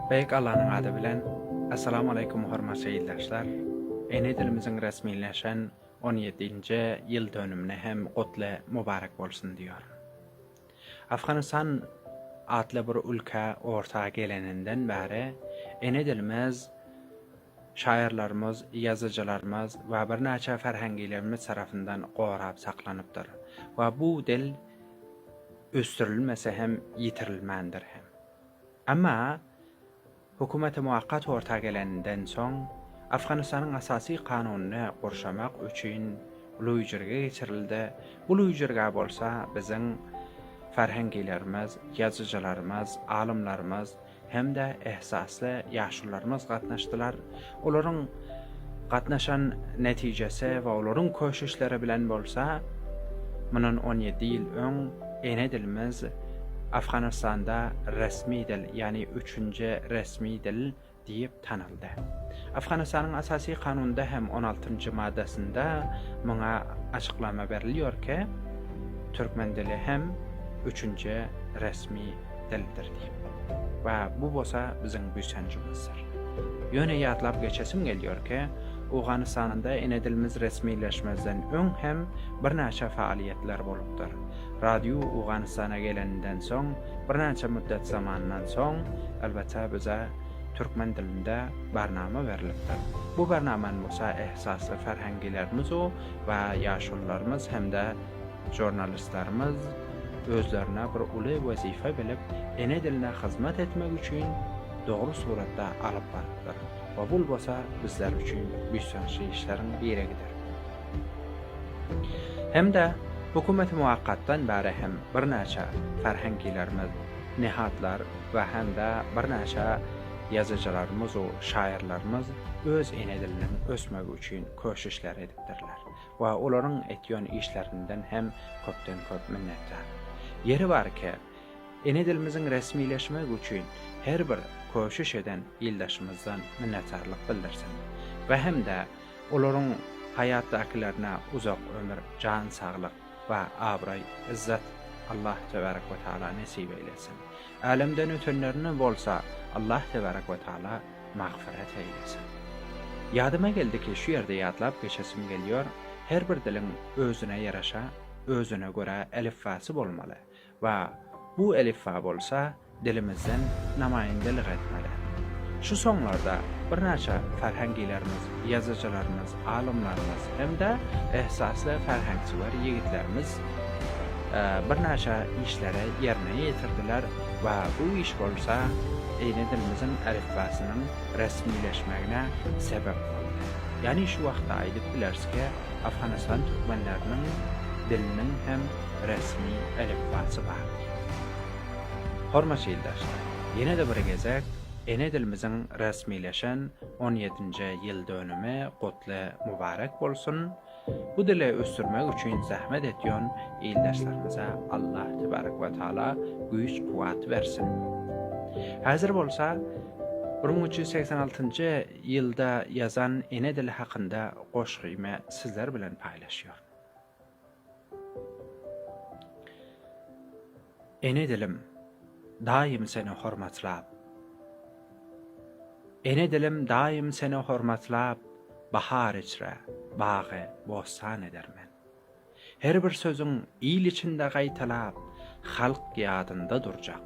Beýik Allanyň ady bilen, Essalamu aleýkum hormatly ildeşler! Ene dilimiziň resmileşen 17-nji ýyl dönümine hem gutly mubarek bolsun diýýärin. Afganistan atly bir ülke orta geleninden bäri ene dilimiz şaýyrlarymyz, ýazyjylarymyz we birnäçe ferhengilerimiz tarapyndan gorap saklanypdyr we bu dil ösdürilmese hem ýitirilmändir hem. Emma hökümeti muwakgat orta geleninden soň Afganystanyň asasy kanunyny gurşamak üçin uly jirge geçirildi. Bu uly jirgä bolsa biziň ferhengilerimiz, ýazyjylarymyz, alymlarymyz, hem-de ehsasly ýaşulularymyz gatnaşdylar. Olaryň gatnaşan netijesi we olaryň köşüşleri bilen bolsa, mundan 17 ýyl öň ene dilimiz Afganystanda resmi dil, ýagny üçünji resmi dil diýip tanaldy. Afganystanyň Asasy Kanunynda hem on altynjy maddasynda muňa açyklama berilýär ki, türkmen dili hem üçünji resmi dildir diýip. We bu bolsa biziň buýsanjymyzdyr. Ýöne ýatlap geçesim gelýär ki, Owganystanynda ene dilimiz resmileşmezden öň hem birnäçe faaliýetler bolupdyr. Radio Owganystana geleninden soň, birnäçe müddet zamandan soň, elbetde bize türkmen dilinde barnama berlipdir. Bu barnamany bolsa ehsasly ferhengilerimiz-u we ýaşulularymyz hem-de žurnalistlerimiz özlerine bir uly wezipe bilip, ene diline hyzmat etmek üçin dogry suratda alyp barypdyr we bul bolsa bizler üçin buýsançly işleriň birigidir. Hem-de hökümeti muwakkatdan bäri hem birnäçe ferhengilerimiz, nihatlar we hem-de birnäçe ýazyjylarymyz-u şaýyrlarymyz öz ene diliniň ösmegi üçin köşüşler edipdirler we olaryň etýän işlerinden hem köpden-köp minnetdar. Ýeri bar ki, ene dilimiziň resmileşmegi üçin her bir köşüş eden ildaşymyzdan minnetdarlyk bildirsin we hem-de olaryň haýatdakylaryna uzak ömür, jan saglyk we abraý, yzzat Allah tebarek we taala nesip eýlesin. Älemden ötenlerini bolsa Allah tebarek we taala magfyret eýlesin. Ýadyma geldi ki şu ýerde ýatlap geçesim gelýor, her bir diliň özüne ýaraşa, özüne görä elifbasy bolmaly we bu elifba bolsa dilimizden namaýyndelik etmeli. Şu soňlarda birnäçe ferhengilerimiz, ýazyjylarymyz, alymlarymyz hem-de ehsasly ferhengsüwer ýigitlerimiz birnäçe işleri ýerine ýetirdiler we bu iş bolsa ene dilimiziň elifbasynyň resmileşmegine sebäp boldy. Ýagny şu wagtda aýdyp bileris ki, Afganystan türkmenleriniň diliniň hem resmi elifbasy bar diýip. Hormatly ildeşler, ýene-de bir gezek ene dilimiziň resmileşen on ýedinji ýyl dönümi gutly mübarek bolsun! Bu dili ösdürmek üçin zähmet etýän ildeşlerimize Allah tebarek we taala güýç-kuwwat bersin! Häzir bolsa 1386-njy ýylda ýazan ene dili hakynda goşgymy sizler bilen paýlaşýaryn. Ene dilim, daýym seni hormatlap. Ene dilim, daýym seni hormatlap, Bahar içre bagy bossan edermen. Her bir sözüň il içinde gaýtalap, Halk ýadynda durjak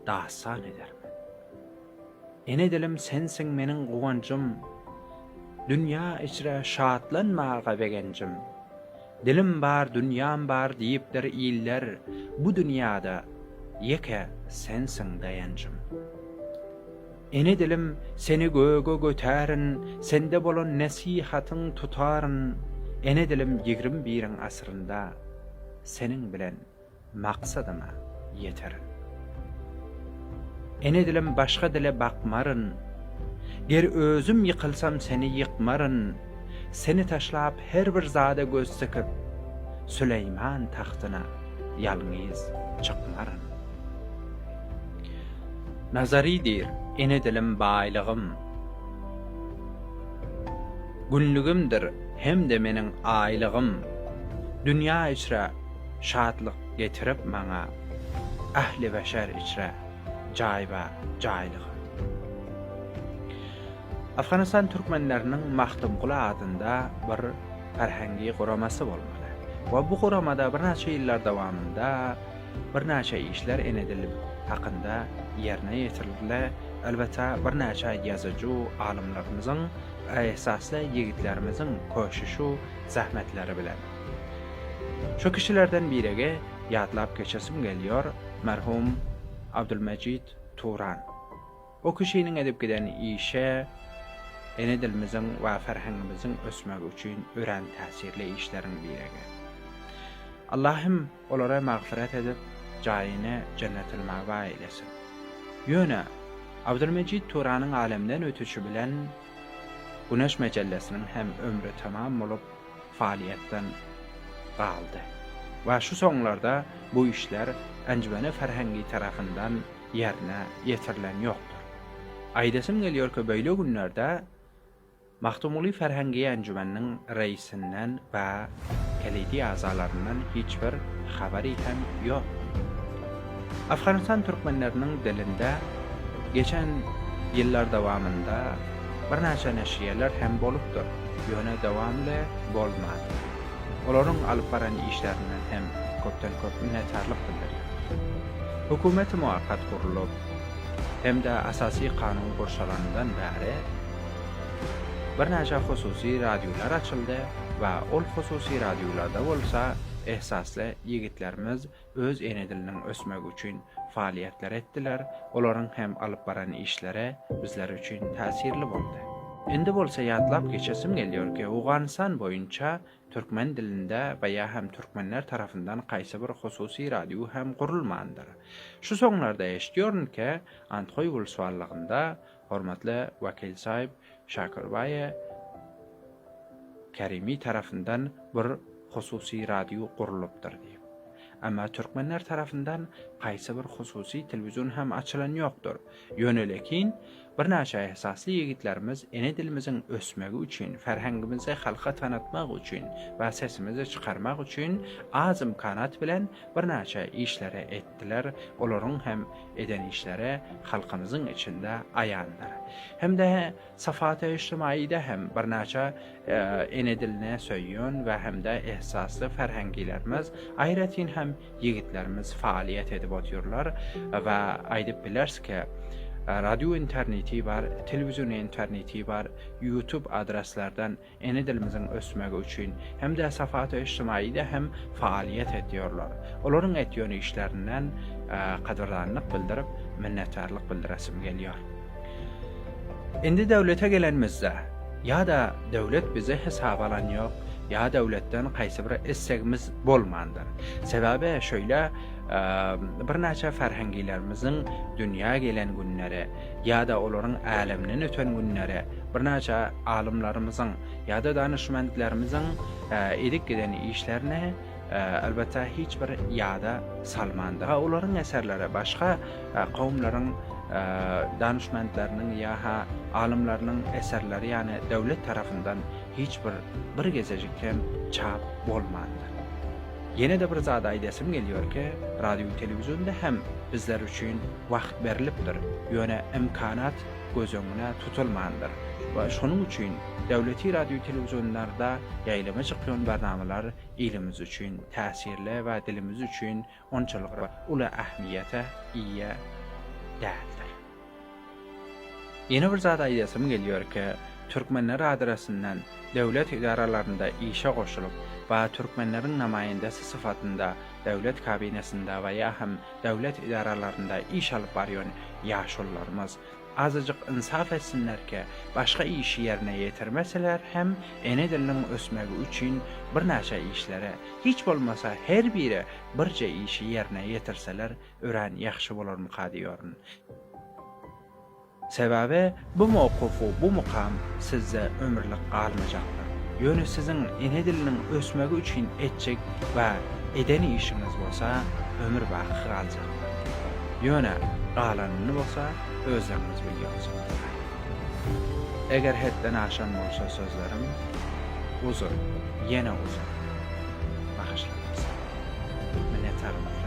dastan edermen. Ene dilim sensiň meniň guwanjym, Dünýä içre şatlanmaga begenjim. Dilim bar, dünýäm bar diýipdir iller, Bu dünýäde ýeke sensiň daýanjym. Ene dilim seni göge götärin, Sende bolan nesihatyň tutaryn. Ene dilim ýigrim biriň asyrynda, Seniň bilen maksadyma ýeterin. Ene dilim başga dile bakmaryn, Ger özüm ýykylsam seni ýykmaryn, Seni taşlap her bir zada göz tikip, Süleýman tagtyna ýalňyz çykmaryn. Nazary diýr, ene dilim baýlygym, Günlügimdir hem-de meniň aýlygym, Dünýä içre Şatlyk getirip maňa, Ähli beşer içre jaýba jaýlygym. Afganistan türkmenleriniň Magtymguly adynda bir ferhengi guramasy bolmaly we bu guramada birnäçe ýyllar dowamynda birnäçe işler ene dil hakynda ýerine ýetirildi. Elbetde birnäçe ýazyjy alymlarymyzyň, esasly ýigitlerimiziň köşüşu zähmetleri bilen. Şu kişilerden biregi ýatlap geçesim gelýor, merhum Abdulmejit Turan. O kişiniň edip giden işi ene dilimiziň we ferhengimiziň ösmegi üçin örän täsirli işleriň biregi. Allahym olara magfyret edip, jaýyny Jennetil Mawa eýlesin. Ýöne, Abdulmejit Turanyň alemden ötüşi bilen Güneş mejellesiniň hem ömri tamam bolup, faaliýetden galdy. We şu soňlarda bu işler Enjümeni Ferhengi tarapyndan ýerine ýetirilen ýokdur. Aýdasym gelýär ki, beýle günlerde Magtymguly Ferhengi Enjümeniniň reisinden we kelidi agzalaryndan hiç bir habary hem ýok. Afganistan türkmenleriniň dilinde geçen ýyllar dowamynda birnäçe neşirýeler hem bolupdyr, ýöne dowamly bolmandyr. Olaryň alyp baran işlerinden hem köpden-köp minnetdarlyk bildirýär. Hökümeti muwakgat gurlup hem-de Asasy Kanun gurşalanyndan bäri birnäçe hususy radiolar açyldy we ol hususy radiolarda bolsa ehsasly ýigitlerimiz öz ene diliniň ösmegi üçin faaliýetler etdiler, olaryň hem alyp baran işleri bizler üçin täsirli boldy. Indi bolsa ýatlap geçesim gelýär ki, Owganystan boýunça türkmen dilinde we ýa hem türkmenler tarapyndan kaýsy bir hususy radio hem gurulmandyr. Şu soňlarda eşitýorin ki, Andhoý wulswallygynda hormatly Wekil saýyp Şakirbaýe Kerimi tarapyndan bir hususy radio gurlupdyr diýip. Emma türkmenler tarapyndan kaýsy bir hususy telewizyon hem açylan ýokdur. Ýöne lekin birnäçe esasly ýigitlerimiz ene dilimiziň ösmegi üçin, ferhengimizi halka tanatmak üçin we sesimizi çykarmak üçin az ymkanat bilen birnäçe işleri etdiler, olaryň hem eden işleri halkymyzyň içinde aýandyr. Hem-de Safat-y Ijtimaide hem birnäçe ene dilini söýýän we hem-de ehsasly ferhengilerimiz, aýratyn hem ýigitlerimiz faaliýet edip otyrlar we aýdyp bileris ki, radio interneti bar, telewizion interneti bar, YouTube adreslerden ene dilimiziň ösmegi üçin hem-de Safat-y Ijtimaide hem faaliýet edýärler. Olaryň etýän işlerinden gadyrdanlyk bildirip, minnetdarlyk bildiresim gelýär. Indi döwlete gelenimizde, ýa-da döwlet bizi hesaba alan ýok, ýa döwletden haýsy bir islegimiz bolmandyr. Sebäbi şeýle birnäçe ferhengilerimiziň dünýä gelen günleri ýa-da olaryň älemden öten günleri, birnäçe alymlarymyzyň ýa-da danyşmentlerimiziň edip giden işlerini elbetde hiç bir ýada salmandyr. Olaryň eserleri başga kowumlaryň danyşmentleriniň ýa-ha alymlarynyň eserleri ýany döwlet tarapyndan hiç bir bir gezejik hem çap bolmandyr. Ýene-de bir zady aýdasym gelýär ki, radio-telewizionda hem bizler üçin wagt berlipdir, ýöne ymkanat göz öňüne tutulmandyr we şonuň üçin döwleti radio-telewizionlarda ýaýlyma çykýan barnamalar ilimiz üçin täsirli we dilimiz üçin onçalyk uly ähmiýete eýe däldir. Ýene bir zat aýdasym gelýär ki, türkmenler adresinden döwlet edaralarynda işe goşulyp we türkmenleriň namaýendesi syfatynda döwlet kabinesinde we ýa hem döwlet edaralarynda iş alyp barýan ýaşulularymyz azajyk ynsap etsinler ki, başga işi ýerine ýetirmeseler hem ene diliniň ösmegi üçin birnäçe işleri, hiç bolmasa her biri birje işi ýerine ýetirseler örän ýagşy bolarmyka diýoryn. Sebäbi bu mowkufu bu mukam sizde ömürlik galmajakdyr. Ýöne siziň ene diliniň ösmegi üçin etjek we eden işiňiz bolsa ömür baky galjakdyr. Ýöne galanyny bolsa özleriňiz bilýärsiňiz. Eger hetden aşan bolsa sözlerim, uzur, ýene uzur. Bagyşlaňyz. Minnetdarmyz.